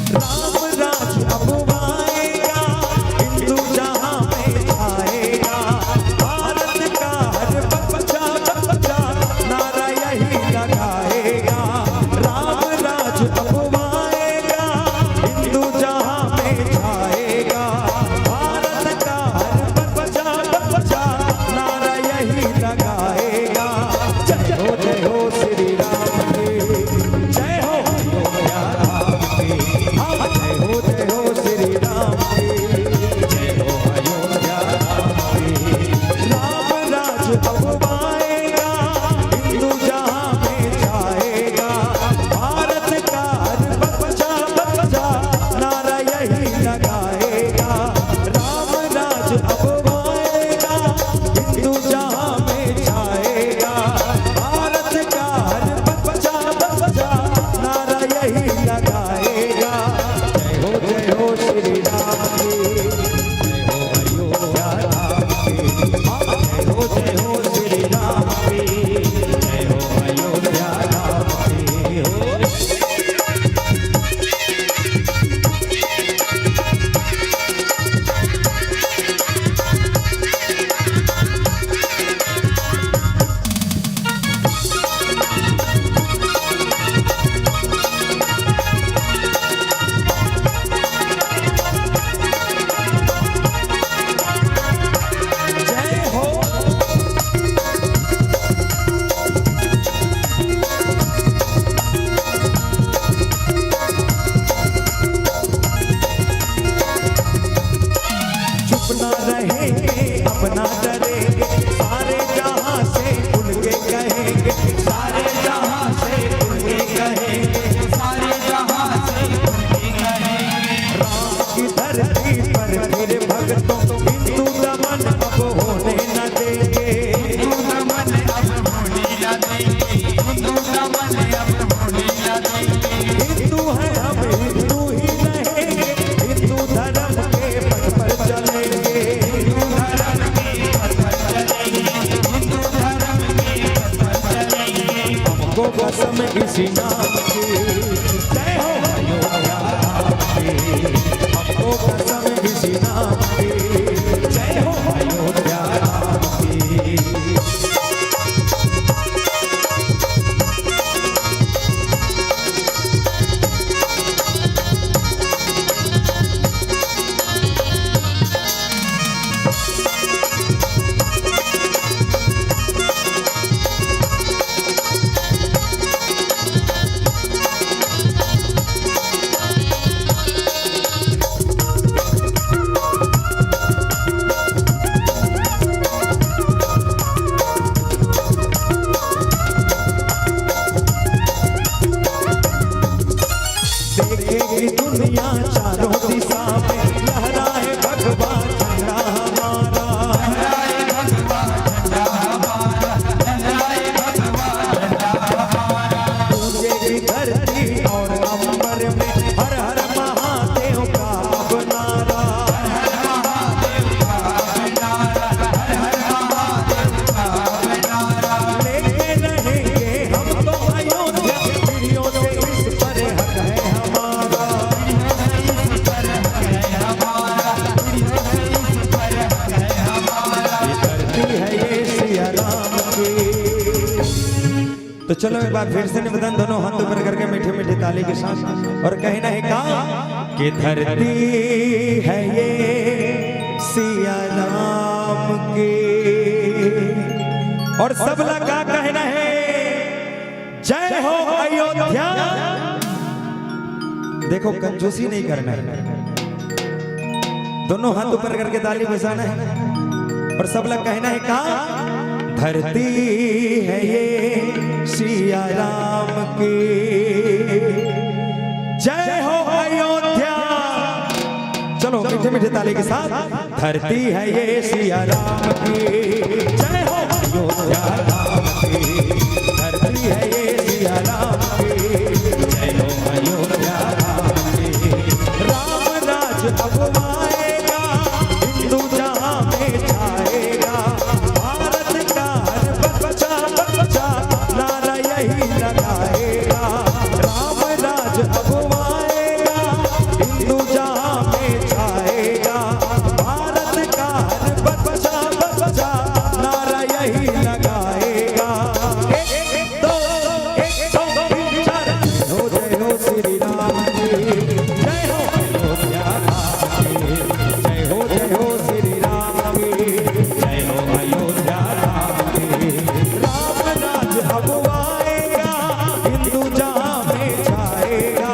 राम राज अब आएगा, हिंदू जहां में छाएगा। भारत का हर बच्चा, बच्चा नारा यही लगाएगा। राम राज अब आएगा, हिंदू जहां में छाएगा। भारत का हर बच्चा, बच्चा नारा यही लगाएगा। जय हो, जय हो श्री राम की, जय हो अयोध्या धाम की। हाँ, जय हो, जय हो श्री राम की, जय हो अयोध्या धाम की। राम राज अब आएगा, हिंदू जहां में छाएगा। भारत का हर बच्चा, बच्चा नारा यही लगाएगा। राम राज अब आएगा, हिंदू जहां में छाएगा। भारत का हर बच्चा, बच्चा नारा यही लगाएगा। जय हो, जय हो श्री राम की, जय हो अयोध्या धाम की। हाँ, जय हो, जय हो श्री राम की, जय हो अयोध्या धाम की। हो। कसम इसी नाम की, जय हो अयोध्या धाम की। हमको कसम इसी नाम की, जय हो अयोध्या धाम की। देखेगी दुनिया चारों दिशा में, लहराए भगवा झंडा हमारा। गूंजेगी धरती और अंबर में, हर हर महादेव का अब नारा। लेके रहेंगे हम तो अयोध्या, पीढ़ियों से इस पर हक है हमारा। ये धरती है ये सिया राम की। तो चलो एक बार फिर से निवेदन, दोनों हाथ ऊपर करके मीठे मीठे ताली के साथ, और कहना है का कि धरती है ये सिया राम की। और सबला का कहना है, जय हो अयोध्या। देखो, कंजूसी नहीं करना है, दोनों हाथ ऊपर करके ताली बजाना है और सबला कहना है का, धरती है ये सिया राम की, जय हो अयोध्या। चलो मीठे मीठे ताली के साथ, धरती है ये सिया राम की, जय हो अयोध्या धाम की। धरती है ये सिया राम की, जय हो अयोध्या धाम की। राम राज अब आएगा, हिंदू जहां में छाएगा। भारत का हर बच्चा, बच्चा नारा यही लगाएगा। राम राज अब आएगा, हिंदू जहां में छाएगा। भारत का हर बच्चा, बच्चा नारा यही लगाएगा। एक, एक, दो, एक, दो, तीन, चार। जय हो, जय हो श्री राम की, जय हो अयोध्या धाम की, जय हो, जय हो श्री राम की, जय हो अयोध्या धाम की। राम राज अब आएगा, हिंदू जहां में छाएगा।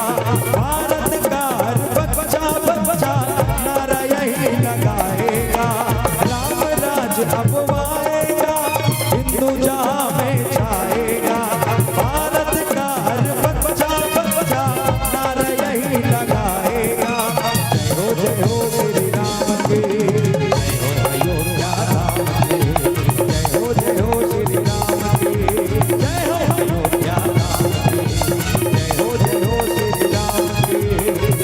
भारत का हर बच्चा, बच्चा नारा यही लगाएगा। राम राज अब आएगा, हिंदू जहां में छाएगा। भारत का हर बच्चा, बच्चा नारा यही लगाएगा। जय हो, जय हो श्री राम की, जय हो अयोध्या धाम की, जय हो, जय हो श्री राम की, जय हो अयोध्या धाम की, जय हो, जय हो श्री राम की,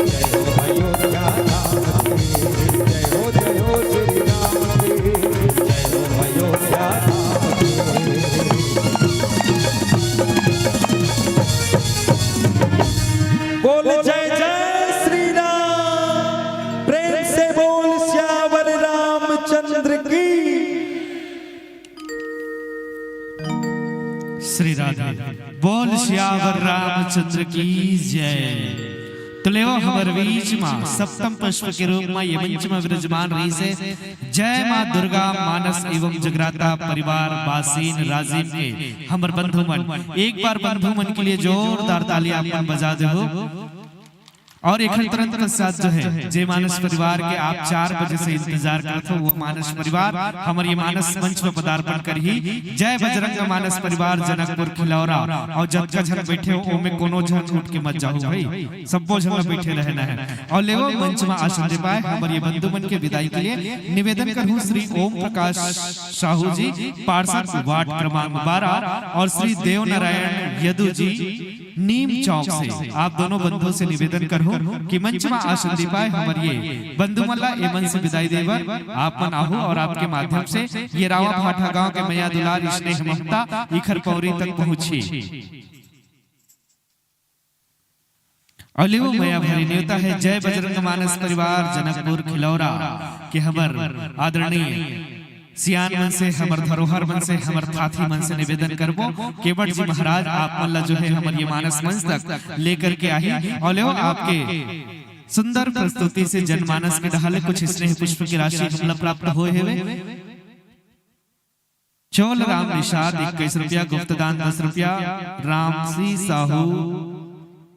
जय हो अयोध्या धाम की, जय हो, जय हो श्री राम की, जय हो अयोध्या धाम की। बोल जय जय श्री राम, प्रेम से बोल सियावर रामचंद्र की। श्री राधे। बोल सियावर रामचंद्र की जय। तो लेवो हमर बीच मा सप्तम पुष्प के रूप मा ये मंच मा विराजमान रहिसे जय माँ दुर्गा मानस एवं जगराता परिवार बासीन राजिम के हमर बंधु मन। एक बार बंधु मन के लिए जोरदार ताली आप मन बजा देहू। और एखर तुरंत पश्चात जो है, जे मानस परिवार के आप चार बजे से इंतजार करत हो, वो मानस परिवार हमर ये मानस मंच में पदार्पण करही। जय बजरंग मानस परिवार जनकपुर खिलौरा। और जतका झन बैठे हो, ओमे कोनो झन उठ के मत जाहू भाई, सब्बो झन ला बैठे रहना है। और लेवो मंच में आसन दे पाए हमर ये बंधु मन के विदाई के लिए निवेदन करहूँ श्री ओम प्रकाश साहू जी, पार्षद वार्ड क्रमांक बारह, और श्री देव नारायण यदु जी, नीम चौक से आप दोनों बंधुओं से निवेदन करहूं कि मंच में आसन दे पाए हमर ये बंधु मन ला एमन से विदाई देबर आप मन आहू और आपके माध्यम से ये रावा भाठा गांव के मया दुलार स्नेह ममता इखर पौरी तक पहुंची। अउ लेवो मया भरी नेवता हे जय बजरंग मानस परिवार जनकपुर खिलौरा के हमर आदरणीय सियान मन से, हमर धरोहर मन से, हमर थाथी मन से निवेदन करबो, केवट जी महाराज आप मन ला जो हे हमर ये मानस मंच तक लेकर के आही। अउ लेवो आपके सुंदर प्रस्तुति से जनमानस के डहाले कुछ स्नेह पुष्प की राशि हमला प्राप्त होए हेवे। चोल राम निषाद इक्कीस रुपया, गुप्तदान दस रुपया, रामसी साहू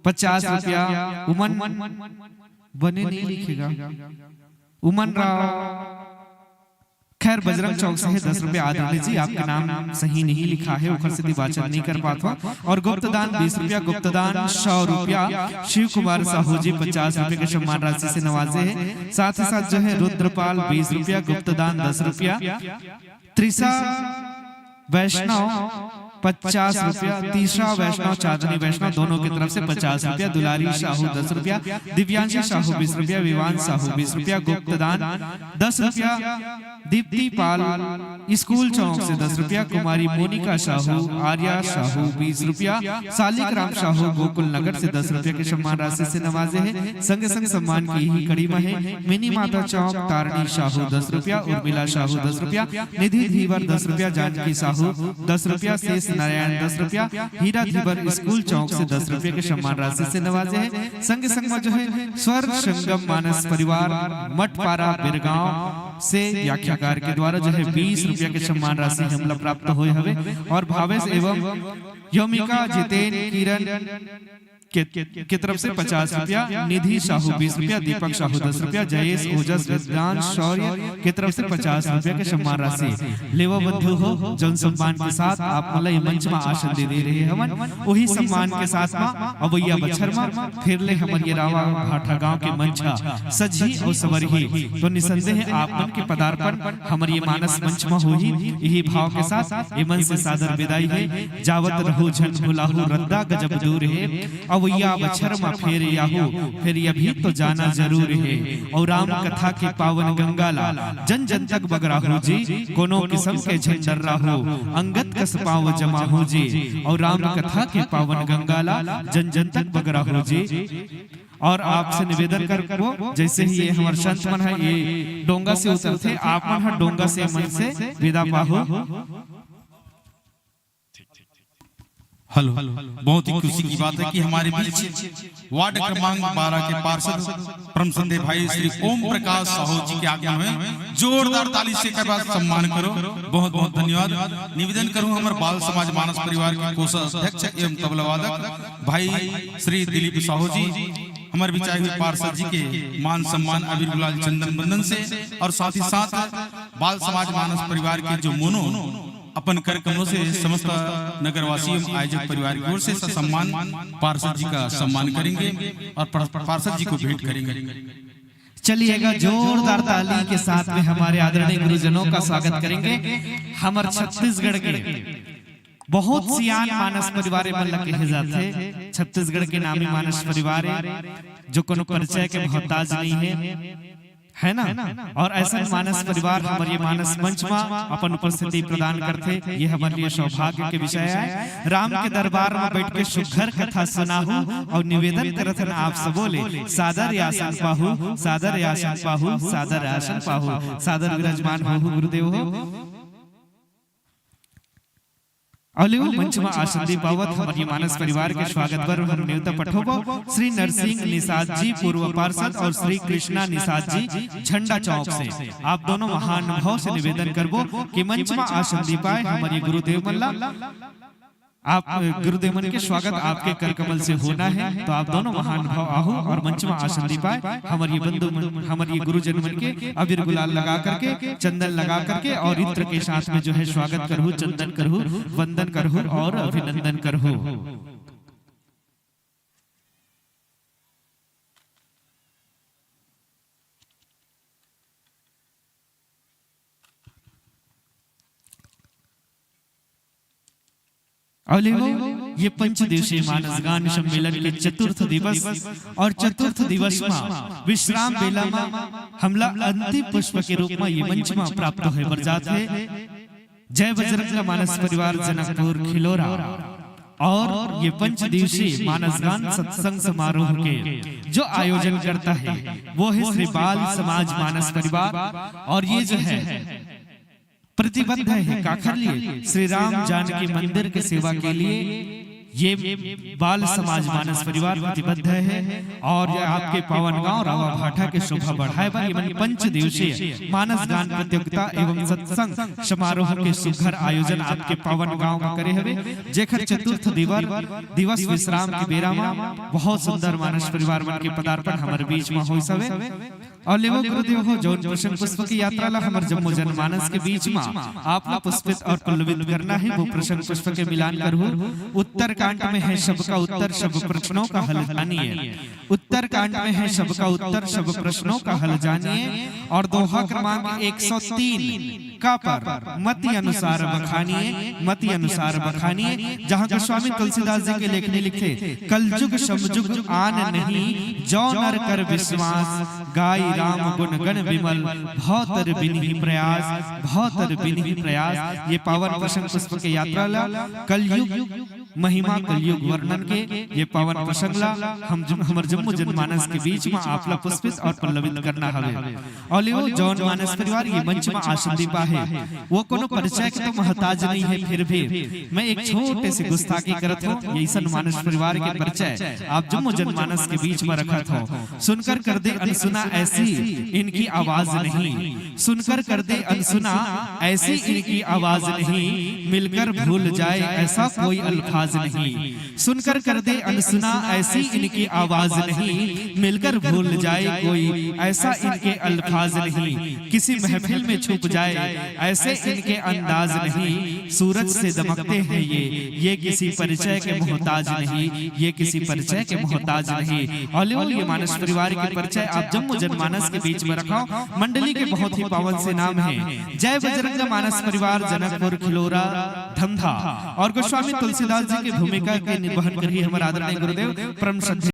पचास रुपया, उमन बने नहीं लिखेगा, उमन राव, खैर बजरंग चौक से है दस रुपया। आदरणीय जी, आपका नाम सही नहीं लिखा है, ओखर से वाचन नहीं कर पात हो। और गुप्तदान बीस रुपया, गुप्तदान सौ रुपया, शिव कुमार साहू जी पचास रुपया के सम्मान राशि से नवाजे हैं। साथ ही साथ जो है रुद्रपाल बीस रुपया, गुप्तदान दस रुपया, त्रिशा वैष्णव पचास रुपया, तीसरा वैष्णव, चांदनी वैष्णव दोनों की तरफ से पचास रुपया, दुलारी साहू दस रुपया, दिव्यांशी साहू बीस रुपया, विवान साहू बीस रुपया, गुप्तदान दस रुपया, दीप्ति पाल स्कूल चौक से दस रुपया, कुमारी मोनिका साहू, आर्या साहू बीस रुपया, सालिक राम साहू गोकुल नगर से दस रुपया के सम्मान राशि से नवाजे हैं। संग संग सम्मान की ही कड़ी में है मिनी माता चौक तारणी साहू दस रुपया, उर्मिला साहू दस रुपया, निधि धीवर दस रुपया, जानकी साहू दस रुपया, शेष नारायण दस रुपया, हीरा धीवर स्कूल चौक से दस रुपया के सम्मान राशि से नवाजे हैं। संग संग में जो है स्वर संगम मानस परिवार मठपारा बिरगांव से व्याख्याकार के द्वारा जो है बीस रुपया के सम्मान राशि हमला प्राप्त होए हवे। और भावेश एवं योमिका, जितेन, किरण के, के तरफ से पचास रुपया, निधि साहू बीस रुपया, दीपक साहू दस रुपया, जयेश ओजस, वेदांत शौर्य के तरफ से पचास रुपया के सम्मान राशि। लेवा बंधु हो, जौन सम्मान के साथ आप मन ला ये मंच मा आसन दे दे रहे हवन, वही सम्मान के साथ मा अवैया बछर मा फिर ले हमर ये रावा भाठा गांव के मंच हा सजही अउ संवरही। तो निसंदेह आप मन के पदार्पण हमर ये मानस मंच मा होही। यही भाव के साथ ये मन से सादर विदाई हे। जावत रहो झन भुलाहू, रद्दा गजब दूर हे। अवैया बछर मा फेर आहू, फेर अभी तो जाना जरूर हे। अउ राम कथा के पावन गंगा ला जन जन तक बगराहू जी, कोनो किसम के झन डर्राहू, अंगत कस पाँव जमाहू जी। अउ राम कथा के पावन गंगा ला जन जन तक बगराहू जी। और आपसे निवेदन करबो, जैसे ही ये हमर संत मन ह ये डोंगा से उतरथे, आप मन ह डोंगा से मन से विदा पाहू। हेलो, बहुत ही खुशी की बात है कि हमारे बीच वार्ड क्रमांक बारह के पार्षद परम श्रद्धेय भाई श्री ओम प्रकाश साहू जी के आगमन हुए। जोरदार ताली से एक बार सम्मान करो। बहुत बहुत धन्यवाद। निवेदन करूं हमर बाल समाज मानस परिवार के कोषाध्यक्ष एवं तबला वादक भाई श्री दिलीप साहू जी, हमर बीच आए हुए पार्षद जी के मान सम्मान, अबीर गुलाल, चंदन बंदन से और साथ ही साथ बाल समाज मानस परिवार के जो मोनो अपन कार्यक्रमों से समस्त नगरवासी एवं आयोजक परिवार की ओर से ससम्मान पार्षद जी का सम्मान करेंगे और पार्षद जी को भेंट करेंगे। चलिएगा, जोरदार ताली के साथ में हमारे आदरणीय गुरुजनों का स्वागत करेंगे। हमर छत्तीसगढ़ के बहुत सियान मानस परिवार मन ला कहे जाथे, छत्तीसगढ़ के नामी मानस परिवार जो कोनो परिचय के मोहताज नहीं है, है ना? और ऐसा मानस परिवार हमर ये मानस मंच मा अपन उपस्थिति प्रदान करथे, ये हमर लिए सौभाग्य के विषय है। राम के दरबार मा बैठ के सुघर कथा सुनाहू और निवेदन करथन आप सबो ले, सादर आसन पाहू, सादर आसन पाहू, सादर आसन पाहू, सादर विराजमान होहू गुरुदेव हो। अउ लेवो मंच मा आसन दे पावत हमर ये मानस परिवार के स्वागत बर हम नेवता पठोबो श्री नरसिंह निषाद जी पूर्व पार्षद और श्री कृष्णा निषाद जी झंडा चौक से। आप दोनों महानुभाव से निवेदन करबो कि मंच मा आसन दे पाए हमर ये गुरुदेव मन ला। आप गुरुदेव मन के स्वागत आपके कर कमल से होना है, तो आप दोनों महानुभाव आहू और मंच मा आसन दे पाए हमर ये बंधु मन, हमर ये गुरुजन मन के अबीर गुलाल लगा करके, चंदन लगा करके और इत्र के साथ में जो है स्वागत करहू, चंदन करहू, वंदन करहू और अभिनंदन करहू। अउ लेवो, ये पंच दिवसीय मानस गान सम्मेलन के चतुर्थ दिवस और चतुर्थ दिवस मा विश्राम बेला मा हमला अंतिम पुष्प के रूप मा ये मंच मा प्राप्त होए बर जात हे। जय बजरंग मानस परिवार जनकपुर खिलोरा। और ये पंच दिवसीय मानस गान सत्संग समारोह के जो आयोजन करता है, वो है श्री बाल समाज मानस परिवार। और ये जो है, प्रतिबद्ध है काखर लिए, श्री राम जानकी मंदिर के सेवा के लिए ये बाल समाज मानस परिवार प्रतिबद्ध है। और ये आपके पावन गांव रावा भाटा के शोभा बढ़ाए बर ये मन पंच दिवसीय मानस गान प्रतियोगिता एवं सत्संग समारोह के सुघर आयोजन आपके पावन गांव में करे हवे, जेकर चतुर्थ दिवर दिवस विश्राम के बेरा में बहुत सुंदर मानस परिवार मन के पदार्पण हमर बीच में होइस हवे। और लेवो गुरुदेव हो, जौन प्रसंग पुष्प के यात्रा ला हमर जम्मो जनमानस के बीच में आप ला पुष्पित और पल्लवित करना है, वो प्रसंग पुष्प के मिलान करहु। उत्तरकांड में है सबका उत्तर, सब प्रश्नों का हल जानिए। उत्तरकांड में है सबका उत्तर, सब प्रश्नों का हल जानिए। और दोहा क्रमांक एक सौ तीन का पर मति अनुसार बखानिए, मति अनुसार बखानिए, जहाँ गोस्वामी तुलसीदास जी के लेखनी लिखे, कलजुग समजुग आन नहीं, जो नर कर विश्वास, गाई राम गुण गण विमल, भव तर बिनहि प्रयास, भव तर बिनहि प्रयास। ये पावन प्रसंग पुष्प के यात्रा ला, कलयुग महिमा, कलयुग वर्णन के ये पावन प्रसंग ला हम जम, हमर जम्मो जनमानस के बीच में आप ला पुष्पित और पल्लवित करना हवे। और लेवो जौन मानस परिवार ये मंच में आसन दे पाहे, वो कोनो परिचय के तो मोहताज नहीं है, फिर भी मैं एक छोटे से गुस्ताखी करत हूँ। ये ऐसन मानस परिवार के परिचय आप जम्मो जनमानस के बीच में रखत हो। सुनकर कर दे अनसुना ऐसी इनकी आवाज नहीं, सुनकर कर दे अनसुना ऐसी इनकी आवाज नहीं, मिलकर भूल जाए ऐसा कोई अल्फाज नहीं। सुनकर कर दे अनसुना ऐसी इनकी आवाज नहीं, मिलकर भूल जाए कोई ऐसा इनके अल्फाज नहीं। किसी महफिल में छुप जाए ऐसे इनके अंदाज नहीं। सूरज से दमकते हैं ये, ये किसी परिचय के मोहताज नहीं, ये किसी परिचय के मोहताज नहीं। और लेवो ये मानस परिवार के परिचय आप जम्मो जनमानस के बीच में रखो। मंडली के बहुत ही पावन से नाम है जय बजरंग मानस परिवार, जनकपुर खिलोरा धमधा। और गोस्वामी तुलसीदास जी की भूमिका के निर्वहन करी हमारे आदरणीय गुरुदेव परम श्रद्धेय